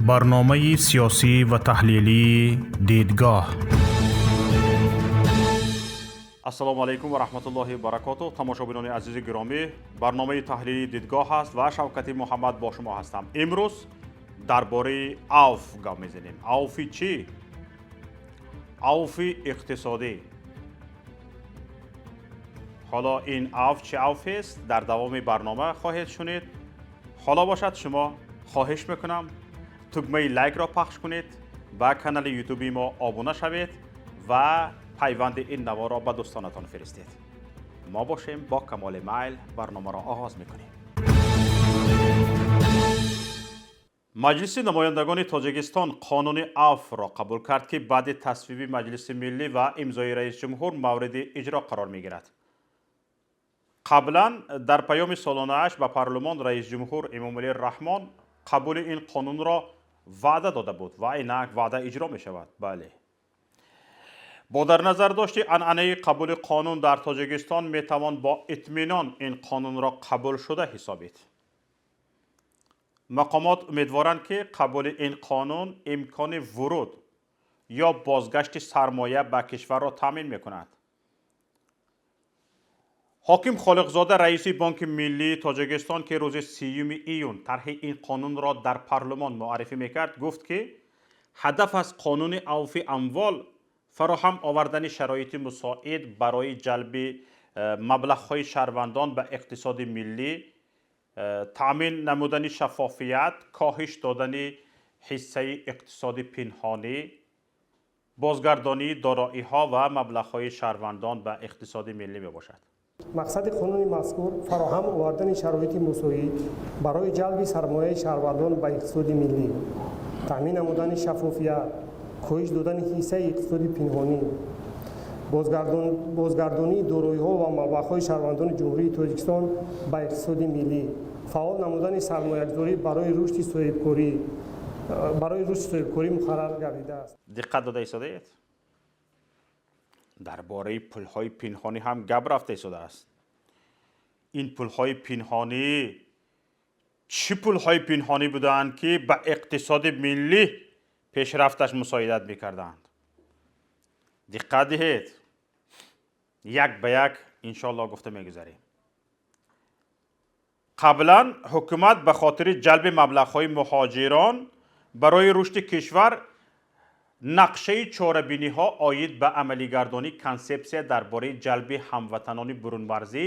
Барномаи сиёсӣ ва таҳлилии «Дидгоҳ». Ассалому алайкум ва раҳматуллоҳи ва баракотуҳ. Тамошобинони азизи гиромӣ, барномаи таҳлилии «Дидгоҳ» аст ва Шавкати Муҳаммад бо шумо ҳастам. Имрӯз дар бораи авф гап мезанем. Авфи чӣ? Авфи иқтисодӣ. Ҳоло ин авф чӣ авфест, дар давоми барнома хоҳед шунид. Ҳоло бошад, шумо хоҳиш мекунам, тугмаи лайкро пахш кунед, ба канали ютуби мо обуна шавед ва пайванди ин наворро ба дӯстонатон фиристед. Мо бошем, бо камоли майл барномаро оғоз мекунем. Маҷлиси намояндагони Тоҷикистон қонуни авфро қабул кард, ки баъди тасвиби Маҷлиси миллӣ ва имзои раисҷумҳур мавриди иҷро қарор мегирад. Қаблан дар паёми солонааш ба парлумон раисҷумҳур Эмомалӣ Раҳмон қабули ин қонунро ваъда дода буд ва инак ваъда иҷро мешавад. Бале, бо дар назардошти анъанаи қабули қонун дар Тоҷикистон метавон бо итминон ин қонунро қабулшуда ҳисобид. Мақомот умедворанд, ки қабули ин қонун имкони вуруд ё бозгашти сармоя ба кишварро таъмин мекунад. Ҳоким Холиқзода, раиси Бонки миллии Тоҷикистон, ки рӯзи 30-юми июн тарҳи ин қонунро дар парлумон муаррифӣ мекард, гуфт, ки ҳадаф аз қонуни авфи амвол фароҳам овардани шароити мусоид барои ҷалби маблағҳои шаҳрвандон ба иқтисоди миллӣ, таъмин намудани шаффофият, коҳиш додани ҳиссаи иқтисоди пинҳонӣ, бозгардонии дороиҳо ва маблағҳои шаҳрвандон ба иқтисоди миллӣ мебошад. Мақсади қонуни мазкур фароҳам овардани шароити мусоид барои ҷалби сармояи шаҳрвандон ба иқтисоди миллӣ, таъмин намудани шаффофият, коҳиш додани ҳиссаи иқтисоди пинҳонӣ, бозгардонии дороиҳо ва маблағҳои шаҳрвандони Ҷумҳурии Тоҷикистон ба иқтисоди миллӣ, фаъол намудани сармоягузорӣ барои рушди соҳибкорӣ муқаррар гардидааст. Диққат дода истодаед, дар бораи пулҳои пинҳонӣ ҳам гап рафта истодааст. Ин пулҳои пинҳонӣ чӣ пулҳои пинҳонӣ будаанд, ки ба иқтисоди миллӣ пешрафташ мусоидат мекарданд? Диққат диҳед, як ба як иншоалло гуфта мегузарем. Қаблан ҳукумат ба хотири ҷалби маблағҳои муҳоҷирон барои рушди кишвар нақшаи чорабиниҳо оид ба амалигардонии консепсия дар бораи ҷалби ҳамватанони бурунмарзӣ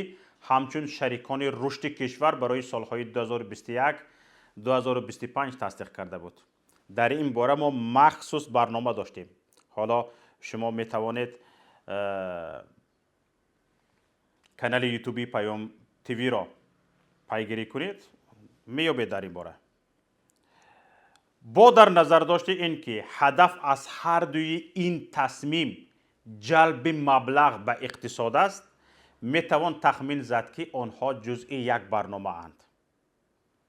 ҳамчун шарикони рушди кишвар барои солҳои 2021-2025 тасдиқ карда буд. Дар ин бора мо махсус барнома доштем. Ҳоло шумо метавонед канали ютуби Паём ТВ-ро пайгирӣ кунед, меёбед дар ин бора. Бо дар назардошти ин ки ҳадаф аз ҳар дуи ин тасмим ҷалби маблағ ба иқтисод аст, метавон тахмин зад, ки онҳо ҷузъи як барномаанд,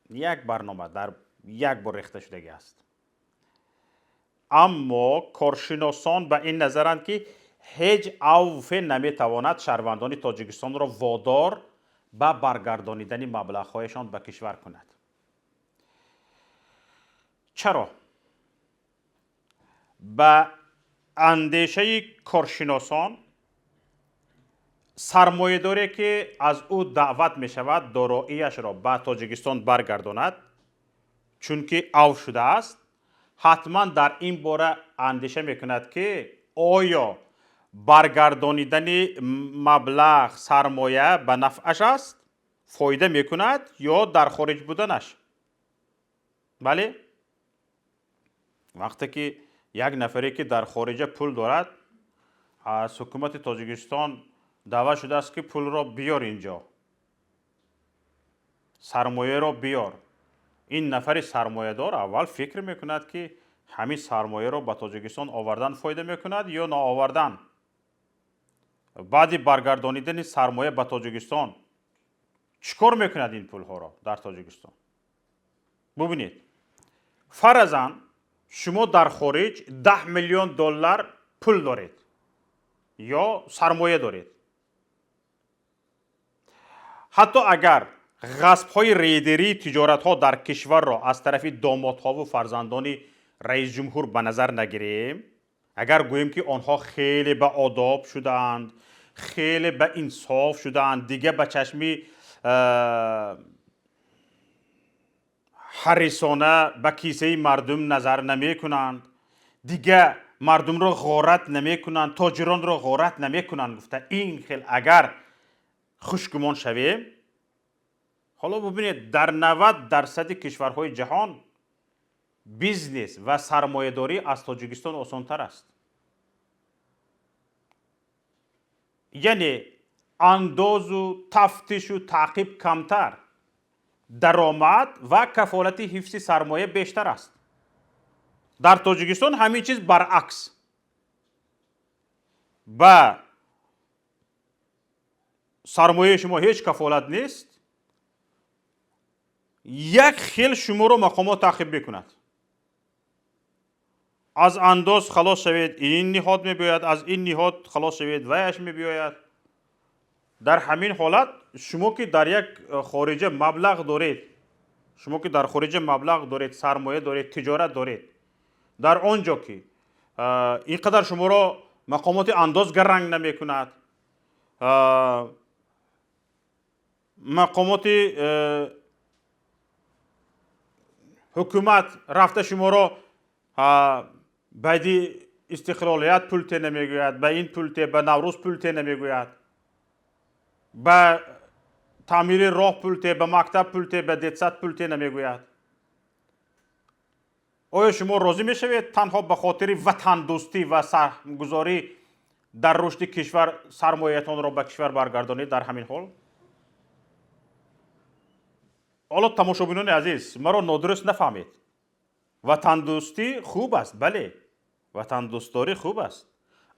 як барнома дар як бор рехта шудагӣ аст. Аммо коршиносон ба ин назаранд, ки ҳеҷ авфе наметавонад шаҳрвандони Тоҷикистонро водор ба баргардонидани маблағҳояшон ба кишвар кунад. Чаро? Ба андешаи коршиносон, сармоядоре, ки аз ӯ даъват мешавад дороияшро ба Тоҷикистон баргардонад, чунки авф шудааст, ҳатман дар ин бора андеша мекунад, ки оё баргардонидани маблағ, сармоя ба нафъаш аст, фоида мекунад ё дар хориҷ буданаш. Бале, вақте ки як нафаре, ки дар хориҷа пул дорад, аз ҳукумати Тоҷикистон даъват шудааст, ки пулро биёр инҷо, сармояро биёр, ин нафари сармоядор аввал фикр мекунад, ки ҳамин сармояро ба Тоҷикистон овардан фоида мекунад ё наовардан. Баъди баргардонидани сармоя ба Тоҷикистон чӣ кор мекунад ин пулҳоро дар Тоҷикистон? Бубинед, фаразан шумо дар хориҷ 10 миллион доллар пул доред ё сармоя доред. Ҳатто агар Ғасбҳои рейдерии тиҷоратҳо дар кишварро аз тарафи домодҳову фарзандони раисҷумҳур ба назар нагирем, агар гӯем, ки онҳо хеле ба одоб шудаанд, хеле ба инсоф шудаанд, дига ба чашми ҳарисона ба кисаи мардум назар намекунанд, дига мардумро ғорат намекунанд, тоҷиронро ғорат намекунанд, гуфта ин хел агар хушгумон шавем, ҳоло бубинед, дар 90% кишварҳои ҷаҳон бизнес ва сармоядорӣ аз Тоҷикистон осонтар аст. Яъне андозу тафтишу таъқиб камтар, даромад ва кафолати ҳифзи сармоя бештар аст. Дар Тоҷикистон ҳамин чиз баръакс. Ба сармояи шумо ҳеҷ кафолат нест, як хел шуморо мақомот таъқиб мекунад. Аз андоз халос шавед, ин ниҳод мебиёяд, аз ин ниҳод халос шавед, ваяш мебиёяд. Дар ҳамин ҳолат шумо ки дар як хориҷа маблағ доред, шумо ки дар хориҷа маблағ доред, сармоя доред, тиҷорат доред, дар он ҷо ки ин қадар шуморо мақомоти андоз гаранг намекунад, мақомоти ҳукумат рафта шуморо баъди истиқлолият пул те намегӯяд, ба ин пул те, ба Наврӯз пул те намегӯяд, ба таъмири роҳ пул те, ба мактаб пул те, ба детсад пул те намегӯяд. Оё шумо розӣ мешавед танҳо ба хотири ватандӯстӣ ва саҳмгузорӣ дар рушди кишвар сармояатонро ба кишвар баргардонед дар ҳамин ҳол? Ҳоло тамошобинони азиз, маро нодуруст нафаҳмед. Ватандӯстӣ хуб аст, бале, ватандӯстдорӣ хуб аст,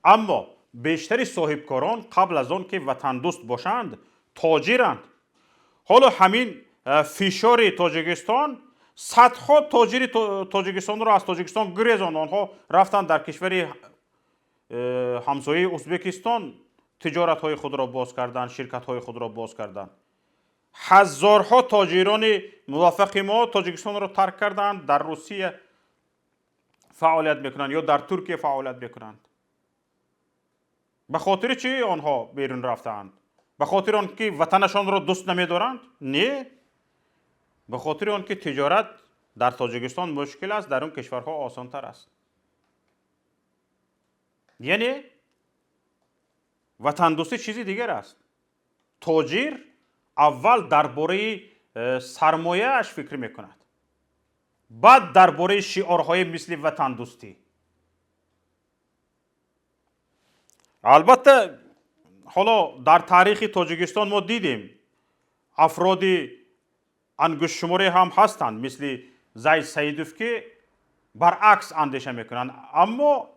аммо бештари соҳибкорон қабл аз он ки ватандӯст бошанд, тоҷиранд. Ҳоло ҳамин фишори Тоҷикистон садҳо тоҷири Тоҷикистонро аз Тоҷикистон гурезонд. Онҳо рафтанд дар кишвари ҳамсояи Ӯзбекистон тиҷоратҳои худро боз карданд, ширкатҳои худро боз карданд. Ҳазорҳо тоҷирони муваффақи мо Тоҷикистонро тарк карданд, дар Русия фаъолият мекунанд ё дар Туркия фаъолият мекунанд. Ба хотири чӣ онҳо берун рафтаанд? Ба хотири он ки ватанашонро дӯст намедоранд? Не, ба хотири он ки тиҷорат дар Тоҷикистон мушкил аст, дар он кишварҳо осонтар аст. Яъне ватандӯстӣ чизи дигар аст. Тоҷир аввал дар бораи сармояаш фикр мекунад, баъд дар бораи шиорҳои мисли ватандӯстӣ. Албатта, ҳоло дар таърихи Тоҷикистон мо дидем афроди ангуштшуморе ҳам ҳастанд, мисли Зайд Саидов, ки баръакс андеша мекунанд, аммо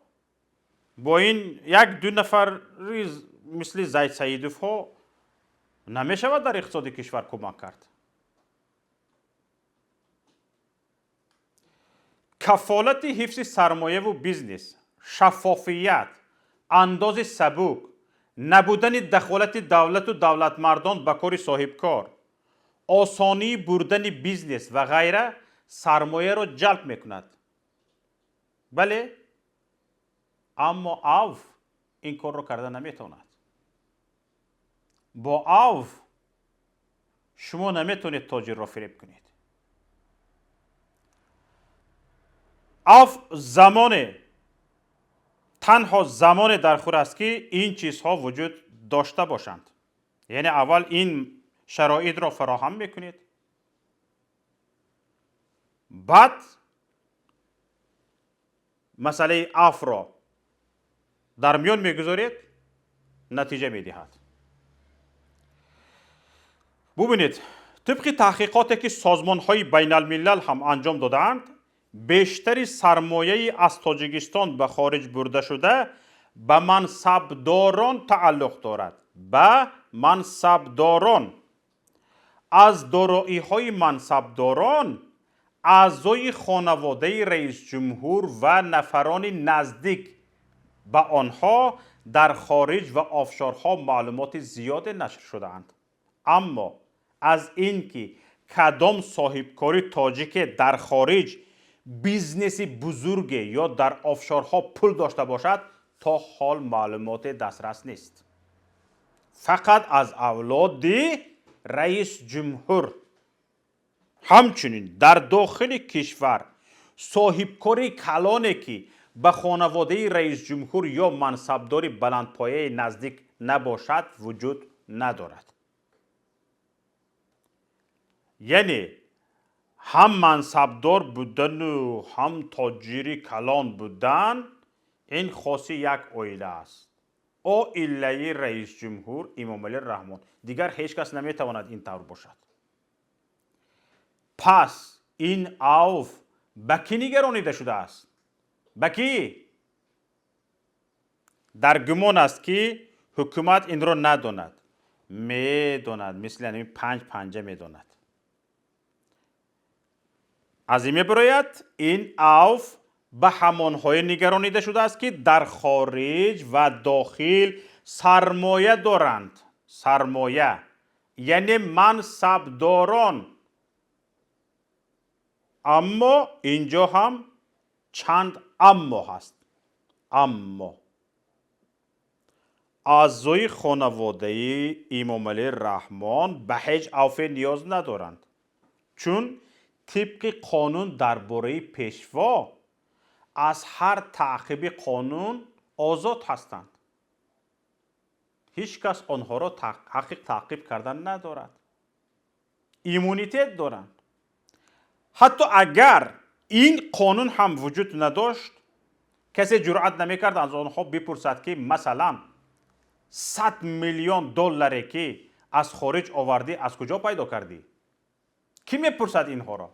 бо ин як ду нафари мисли Зайд Саидовҳо намешавад дар иқтисоди кишвар кӯмак кард. Кафолати ҳифзи сармояву бизнес, шаффофият, андози сабук, набудани дахолати давлату давлатмардон ба кори соҳибкор, осонии бурдани бизнес ва ғайра сармояро ҷалб мекунад. Бале, аммо авф ин корро карда наметавонад. Бо авф шумо наметавонед тоҷирро фиреб кунед. Авф замоне, танҳо замоне дар хур аст, ки ин чизҳо вуҷуд дошта бошанд. Яъне аввал ин шароитро фароҳам мекунед, баъд масъалаи афвро дар миён мегузоред, натиҷа медиҳад. Бубинед, тибқи таҳқиқоте ки созмонҳои байналмилал ҳам анҷом додаанд, бештари сармояи аз Тоҷикистон ба хориҷ бурда шуда ба мансабдорон тааллуқ дорад. Ба мансабдорон. Аз дороиҳои мансабдорон аъзои хонаводаи раисҷумҳур ва нафарони наздик ба онҳо дар хориҷ ва офшорҳо маълумоти зиёде нашр шудаанд. Аммо Аз ин ки кадом соҳибкори тоҷике дар хориҷ бизнеси бузурге ё дар офшорҳо пул дошта бошад, то ҳол маълумоте дастрас нест. Фақат аз авлоди раис ҷумҳур. Ҳамчунин дар дохили кишвар соҳибкори калоне, ки ба хонаводаи раисҷумҳур ё мансабдори баландпояи наздик набошад, вуҷуд надорад. Яъне ҳам мансабдор будану ҳам тоҷири калон будан ин хоси як оила аст. Оилаи раисҷумҳур Эмомалӣ Раҳмон. Дигар ҳеҷ кас наметавонад ин тавр бошад. Пас ин авф ба кӣ нигаронида шудааст? Ба кӣ? Дар гумон аст, ки ҳукумат инро надонад. Медонад, мисли ҳамин панҷ панҷа медонад. Аз ин мебарояд, ин авф ба ҳамонҳое нигаронида шудааст, ки дар хориҷ ва дохил сармоя доранд. Сармоя, яъне мансабдорон. Аммо инҷо ҳам чанд аммо ҳаст. Аммо аъзои хонаводаи Эмомалӣ Раҳмон ба ҳеҷ авфе ниёз надоранд, чун тибқи қонун дар бораи пешво аз ҳар таъқиби қонун озод ҳастанд. Ҳеҷ кас онҳоро ҳаққи таъқиб кардан надорад. Иммунитет доранд. Ҳатто агар ин қонун ҳам вуҷуд надошт, касе ҷуръат намекард аз онҳо бипурсад, ки масалан 100 миллион долларе, ки аз хориҷ овардӣ, аз куҷо пайдо кардӣ? Кӣ мепурсад инҳоро?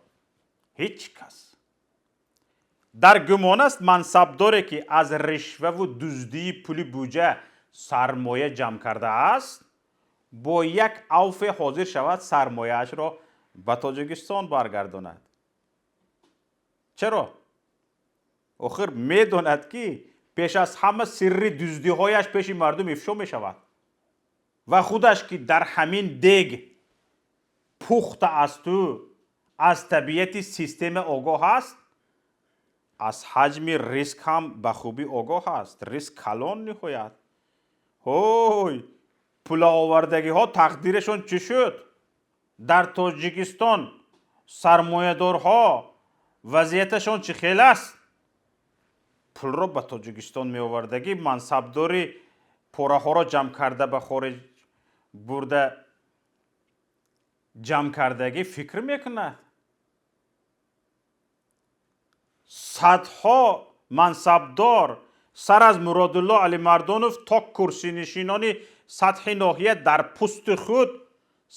Ҳеҷ кас. Дар гумон аст, мансабдоре, ки аз ришваву дуздии пули буҷа сармоя ҷамъ кардааст, бо як авфе ҳозир шавад сармояашро ба Тоҷикистон баргардонад. Чаро? Охир медонад, ки пеш аз ҳама сирри дуздиҳояш пеши мардум ифшо мешавад ва худаш, ки дар ҳамин дег пухта асту аз табиати система огоҳ аст, аз ҳаҷми риск ҳам ба хубӣ огоҳ аст. Риск калон ниҳоят. Ҳой, пулаовардагиҳо тақдирашон чӣ шуд? Дар Тоҷикистон сармоядорҳо вазъияташон чӣ хел аст? Пулро ба Тоҷикистон меовардагӣ мансабдори пораҳоро ҷамъ карда ба хориҷ бурда ҷамъ кардагӣ фикр мекунад. Садҳо мансабдор сар аз Муродулло Алимардонов то курсинишинони сатҳи ноҳия дар пусти худ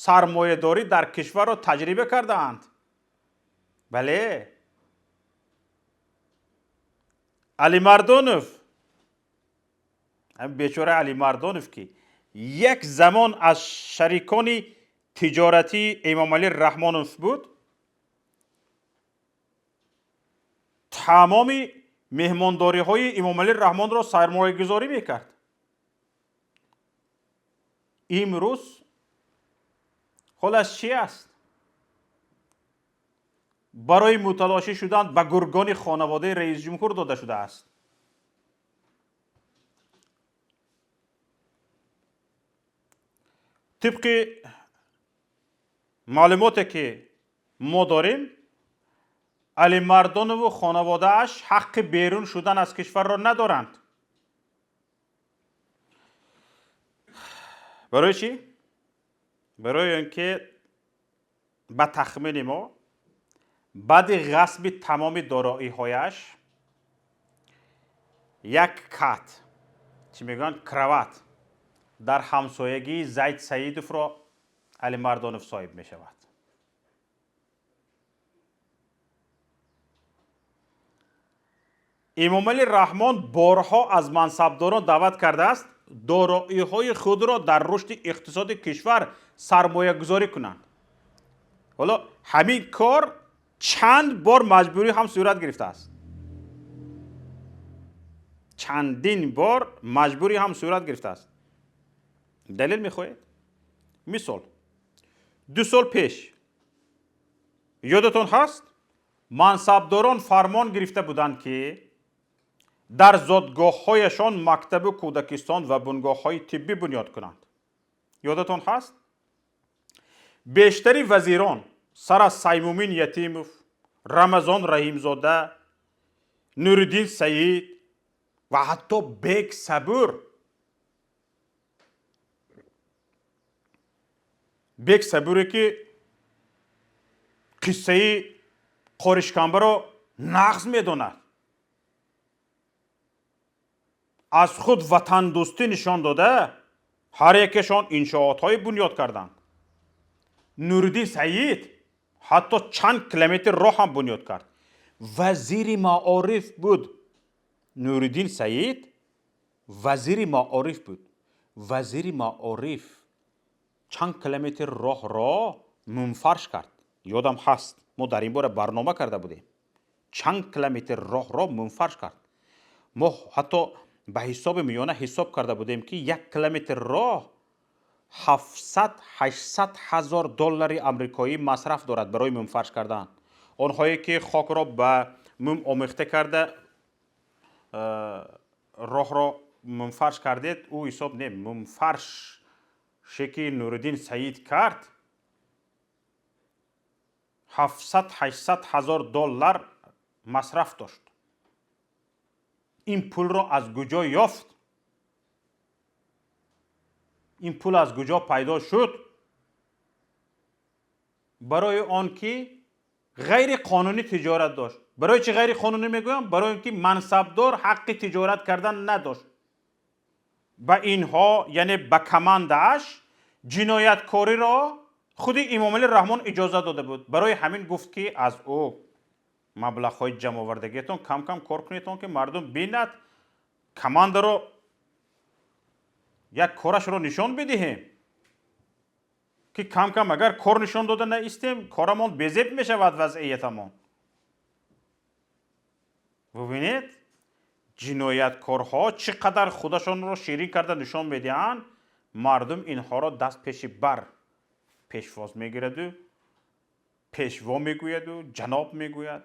сармоядорӣ дар кишварро таҷриба кардаанд. Бале, Алимардонов, бечора Алимардонов, ки як замон аз шарикони тиҷоратии Эмомалӣ Раҳмонов буд, тамоми меҳмондориҳои Эмомалӣ Раҳмонро сармоягузорӣ мекард. Имрӯз ҳолаш чи аст? Барои муталошӣ шудан ба гургони хонаводаи раисҷумҳур дода шудааст. Тибқи маълумоте, ки мо дорем, Алимардонову хонаводааш ҳаққи берун шудан аз кишварро надоранд. Барои чӣ? Барои он ки ба тахмини мо баъди ғасби тамоми дороиҳояш як кат, чӣ мегӯянд, кровать дар ҳамсоягии Зайд Саидовро Алимардонов соҳиб мешавад. Эмомалӣ Раҳмон борҳо аз мансабдорон даъват кардааст дороиҳои худро дар рушди иқтисоди кишвар сармоягузорӣ кунанд. Ҳоло ҳамин кор чанд бор маҷбурӣ ҳам сурат гирифтааст. Чандин бор маҷбурӣ ҳам сурат гирифтааст. Далел мехоҳед? Мисол, 2 сол пеш, ёдатон ҳаст, мансабдорон фармон гирифта буданд, ки дар зодгоҳҳояшон мактабу кӯдакистон ва бунгоҳҳои тиббӣ бунёд кунанд. Ёдатон ҳаст, бештари вазирон, сар аз Саймумин Ятимов, Рамазон Раҳимзода, Нуриддин Саид ва ҳатто Бек Сабур, Бек Сабуре, ки қиссаи Қоришкамбаро нағз медонад, аз худ ватандӯстӣ нишон дода, ҳар якешон иншоотҳое бунёд карданд. Нуриддин Саид ҳатто чанд километр роҳ ҳам бунёд кард. Вазири маориф буд. Нуриддин Саид вазири маориф буд. Вазири маориф чанд километр роҳро мумфарш кард. Ёдам ҳаст, мо дар ин бора барнома карда будем. Чанд километр роҳро мумфарш кард. Мо ҳатто ба ҳисоби миёна ҳисоб карда будем, ки 1 километр роҳ 700-800 ҳазор доллари амрикоӣ масраф дорад барои мумфарш кардан. Онҳое ки хокро ба мум омехта карда роҳро мумфарш кардед, ӯ ҳисоб не. Мумфарше ки Нуриддин Саид кард, 700-800 ҳазор доллар масраф дошт. Ин пулро аз куҷо ёфт? Ин пул аз куҷо пайдо шуд? Барои он ки ғайриқонунӣ тиҷорат дошт. Барои чӣ ғайриқонунӣ мегӯям? Барои он ки мансабдор ҳаққи тиҷорат кардан надошт. Ба инҳо, яъне ба командааш, ҷинояткориро худи Эмомалӣ Раҳмон иҷоза дода буд. Барои ҳамин гуфт, ки аз ӯ маблағҳои ҷамъовардагиатон кам кам кор кунедон, ки мардум бинад, командаро як корашро нишон бидиҳем, ки кам кам агар кор нишон дода наистем, корамон безеб мешавад, вазъиятамон. Бубинед, ҷинояткорҳо чӣ қадар худашонро ширин карда нишон медиҳанд, мардум инҳоро даст пеши бар пешвоз мегираду, пешво мегӯяду, ҷаноб мегӯяд.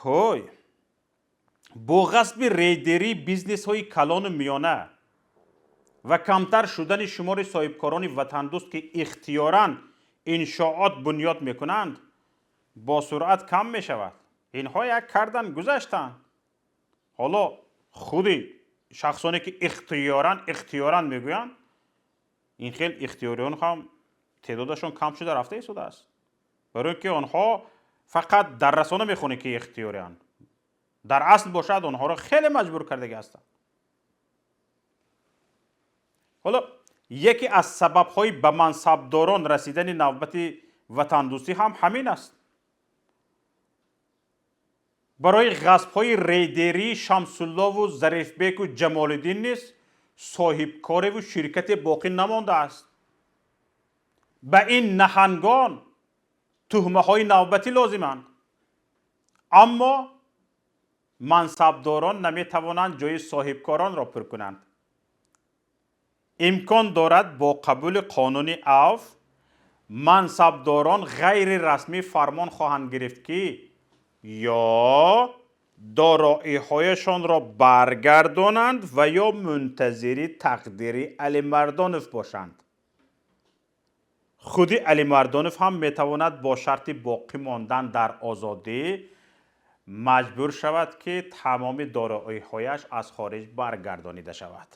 Ҳой, бо ғасби рейдерии бизнесҳои калону миёна ва камтар шудани шумори соҳибкорони ватандӯст, ки ихтиёран иншоот бунёд мекунанд, бо суръат кам мешавад. Инҳо як кардан, гузаштанд. Ҳоло худи шахсоне ки ихтиёран, ихтиёран мегӯянд, ин хел ихтиёриён ҳам теъдодашон кам шуда рафта истодааст, барои ки онҳо фақат дар расона мехонед, ки ихтиёрианд, дар асл бошад, онҳоро хеле маҷбур кардагӣ ҳастанд. Ҳоло яке аз сабабҳои ба мансабдорон расидани навбати ватандӯстӣ ҳам ҳамин аст. Барои ғасбҳои рейдерии Шамсуллову Зарифбеку Ҷамолиддин низ соҳибкореву ширкате боқӣ намондааст. Ба ин наҳангон туҳмаҳои навбатӣ лозиманд, аммо мансабдорон наметавонанд ҷои соҳибкоронро пур кунанд. Имкон дорад, бо қабули қонуни авф мансабдорон ғайрирасмӣ фармон хоҳанд гирифт, ки ё дороиҳояшонро баргардонанд ва ё мунтазири тақдири Алимардонов бошанд. Худи Алимардонов ҳам метавонад бо шарти боқӣ мондан дар озодӣ маҷбур шавад, ки тамоми дороиҳояш аз хориҷ баргардонида шавад.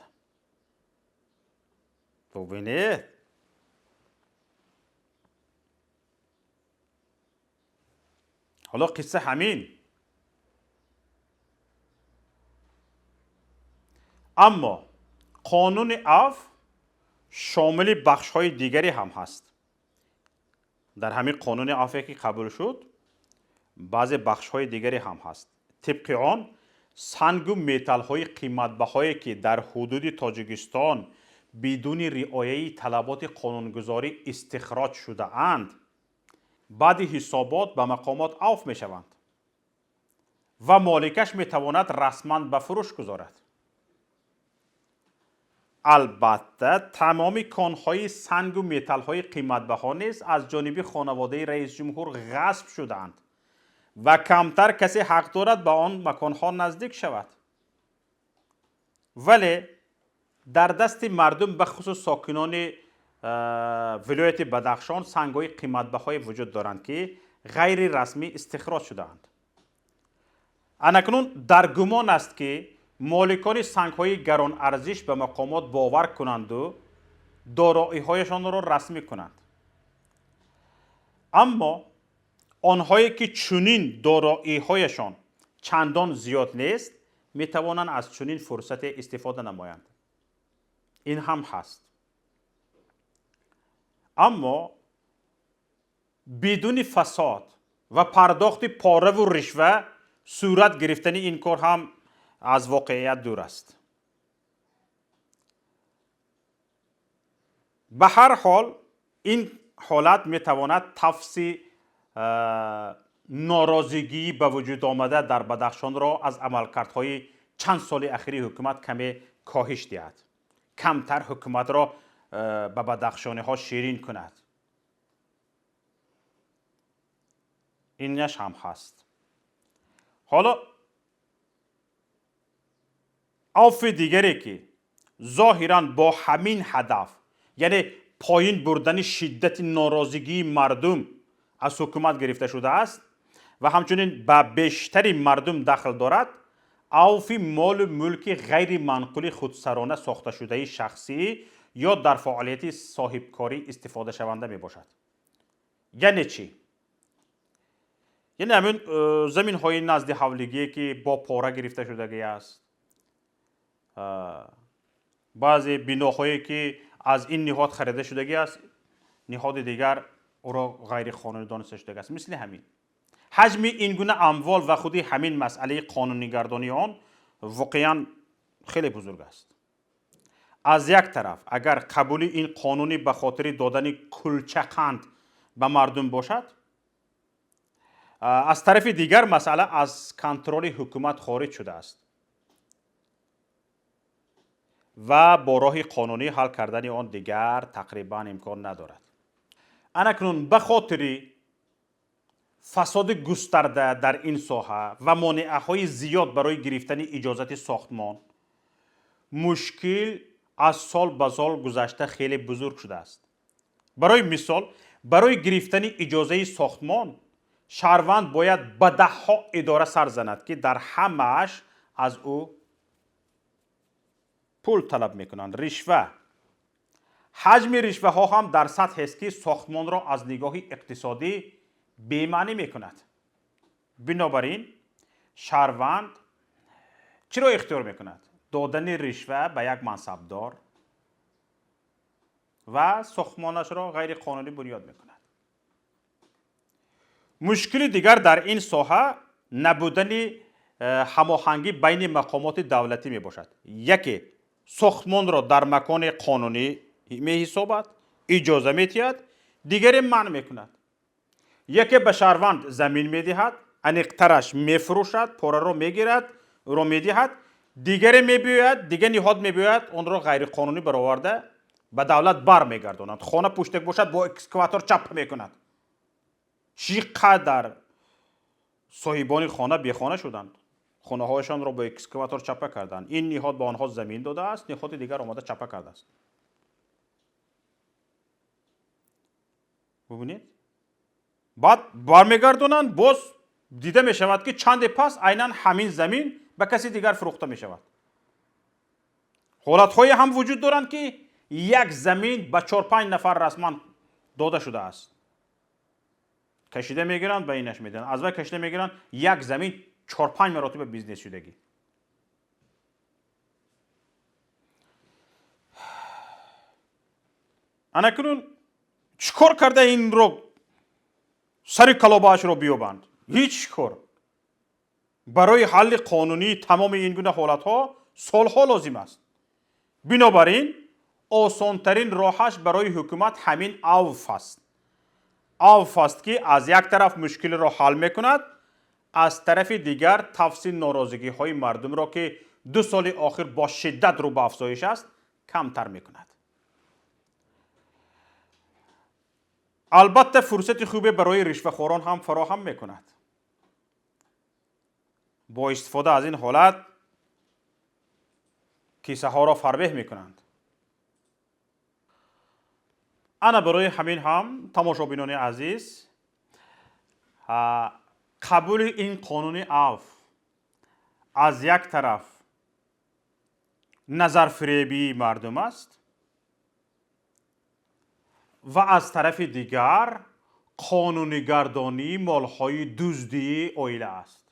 Бубинед. Ҳоло қисса ҳамин. Аммо қонуни афв шомили бахшҳои дигаре ҳам ҳаст. Дар ҳамин қонуни афве, ки қабул шуд, баъзе бахшҳои дигаре ҳам ҳаст. Тибқи он, сангу металлҳои қиматбаҳое, ки дар ҳудуди Тоҷикистон бидуни риояи талаботи қонунгузорӣ истихроҷ шудаанд, баъди ҳисобот ба мақомот авф мешаванд ва моликаш метавонад расман ба фурӯш гузорад. Албатта, тамоми конҳои сангу металлҳои қиматбаҳо низ аз ҷониби хонаводаи раисҷумҳур ғасб шудаанд ва камтар касе ҳақ дорад ба он маконҳо наздик шавад. Вале дар дасти мардум, бахусус сокинони вилояти Бадахшон, сангҳои қиматбаҳое вуҷуд доранд, ки ғайрирасмӣ истихроҷ шудаанд. Анакнун дар гумон аст, ки моликони сангҳои гаронарзиш ба мақомот бовар кунанду дороиҳояшонро расмӣ кунанд. Аммо онҳое ки чунин дороиҳояшон чандон зиёд нест, метавонанд аз чунин фурсате истифода намоянд. Ин ҳам ҳаст. Аммо бидуни фасод ва пардохти пораву ришва сурат гирифтани ин кор ҳам аз воқеият дур аст. Ба ҳар ҳол, ин ҳолат метавонад тафси норозигӣ ба вуҷуд омада дар Бадахшонро аз амалкардҳои чанд соли ахири ҳукумат каме коҳиш диҳад, камтар ҳукуматро ба бадахшониҳо ширин кунад. Инаш ҳам ҳаст. Ҳоло авфи дигаре, ки зоҳиран бо ҳамин ҳадаф, яъне поин бурдани шиддати норозигии мардум аз ҳукумат гирифта шудааст ва ҳамчунин ба бештари мардум дахл дорад, авфи молу мулки ғайриманқули худсарона сохташудаи шахсӣ ё дар фаъолияти соҳибкорӣ истифодашаванда мебошад. Яъне чӣ? Яъне ҳамин заминҳои назди ҳавлигие, ки бо пора гирифта шудагӣ аст, баъзе биноҳое, ки аз ин ниҳод харида шудагӣ аст, ниҳоди дигар ӯро ғайриқонунӣ дониста шудагӣ аст. Мисли ҳамин ҳаҷми ин гуна амвол ва худи ҳамин масъалаи қонунигардонии он воқеан хеле бузург аст. Аз як тараф, агар қабули ин қонунӣ ба хотири додани кулчақанд ба мардум бошад, аз тарафи дигар масъала аз контроли ҳукумат хориҷ шудааст ва бо роҳи қонунӣ ҳал кардани он дигар тақрибан имкон надорад. Анакнун ба хотири фасоди густарда дар ин соҳа ва монеаҳои зиёд барои гирифтани иҷозати сохтмон, мушкил аз сол ба сол гузашта хеле бузург шудааст. Барои мисол, барои гирифтани иҷозаи сохтмон шаҳрванд бояд ба даҳҳо идора сар занад, ки дар ҳамааш аз ӯ пул талаб мекунанд, ришва. Ҳаҷми ришваҳо ҳам дар сатҳест, ки сохтмонро аз нигоҳи иқтисодӣ бемаънӣ мекунад. Бинобар ин шаҳрванд чиро ихтиёр мекунад? Додани ришва ба як мансабдор ва сохтмонашро ғайриқонунӣ бунёд мекунад. Мушкили дигар дар ин соҳа набудани ҳамоҳангӣ байни мақомоти давлатӣ мебошад. Яке сохтмонро дар макони қонунӣ меҳисобад, иҷоза метиҳад, дигаре манъ мекунад. Яке ба шаҳрванд замин медиҳад, аниқтараш мефурӯшад, пораро мегирад, ӯро медиҳад, дигаре мебиёяд, дигар ниҳод мебиёяд, онро ғайриқонунӣ бароварда ба давлат бармегардонад. Хона пуштак бошад, бо экскаватор чаппа мекунад. Чӣ қадар соҳибони хона бехона шуданд, хонаҳояшонро бо экскаватор чаппа карданд. Ин ниҳод ба онҳо замин додааст, ниҳоди дигар омада чаппа кардааст. Бубинед, баъд бармегардонанд, боз дида мешавад, ки чанде пас айнан ҳамин замин ба каси дигар фурӯхта мешавад. Ҳолатҳое ҳам вуҷуд доранд, ки як замин ба 4-5 нафар расман дода шудааст. Кашида мегиранд, ба инаш медиҳанд, аз вай кашида мегиранд, як замин 4-5 маротиба бизнес шудагӣ. Анакунун чӣ кор карда инро сари калобаашро биёбанд? Ҳеҷ кор. Барои ҳалли қонунии тамоми ин гуна ҳолатҳо солҳо лозим аст. Бинобар ин осонтарин роҳаш барои ҳукумат ҳамин авф аст. Авф аст, ки аз як тараф мушкилро ҳал мекунад, аз тарафи дигар тафси норозигиҳои мардумро, ки 2 соли охир бо шиддат рӯ ба афзоиш аст, камтар мекунад. Албатта фурсати хубе барои ришвахорон ҳам фароҳам мекунад. Бо истифода аз ин ҳолат кисаҳоро фарбеҳ мекунанд. Ана барои ҳамин ҳам тамошобинони азиз, қабули ин қонуни авф аз як тараф назарфиребии мардум аст ва аз тарафи дигар қонунигардонии молҳои дуздии оила аст.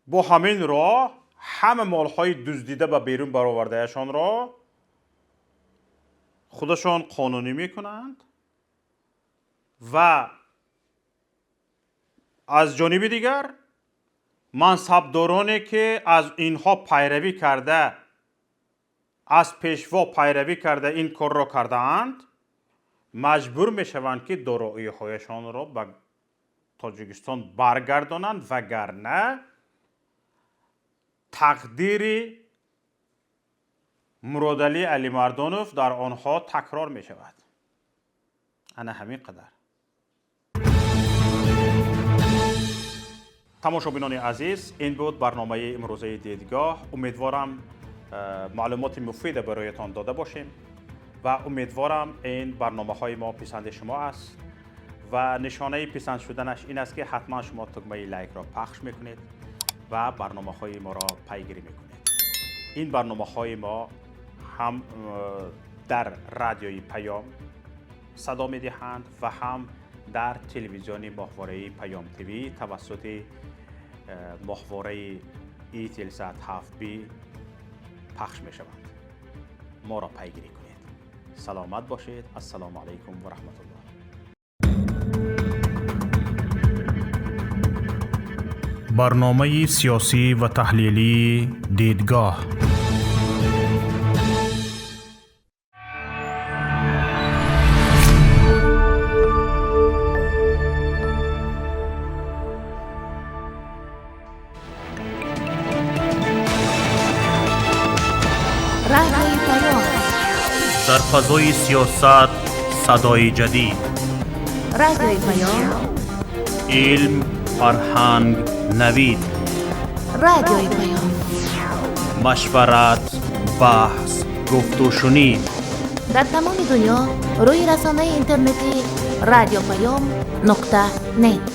Бо ҳамин роҳ ҳама молҳои дуздида ба берун баровардаашонро худашон қонунӣ мекунанд ва аз ҷониби дигар мансабдороне ки аз инҳо пайравӣ карда, аз пешво пайравӣ карда ин корро кардаанд, маҷбур мешаванд ки дороиҳояшонро ба Тоҷикистон баргардонанд, вагарна тақдири Муродалӣ Алимардонов дар онҳо такрор мешавад. Ана ҳамин қадар. Тамошобинони азиз, ин буд барномаи имрӯзаи дидгоҳ. Умедворам маълумоти муфида бароятон дода бошем ва умедворам ин барномаҳои мо писанди шумо аст ва нишонаи писанд шуданаш ин аст ки ҳатман шумо тугмаи лайкро пахш мекунед ва барномаҳои моро пайгирӣ мекунед. Ин барномаҳои мо ҳам дар радиои Паём садо медиҳанд ва ҳам дар телевизиони моҳвораи Паём ТВ тавассути моҳвораи Ителсат 7B пахш мешаванд. Моро пайгирӣ кунед. Саломат бошед. Ассалому алайкум ва раҳматуллоҳ. Барномаи сиёсӣ ва таҳлилии дидгоҳ. Радиои Паём. Дар фазои сиёсат садои ҷадид. Радиои Паём. Илм, фарҳанг, навид. Радиои Паём. Машварат, баҳс, гуфтушунид. Дар тамоми дунё рӯи расонаи интернетӣ radiopayom.net.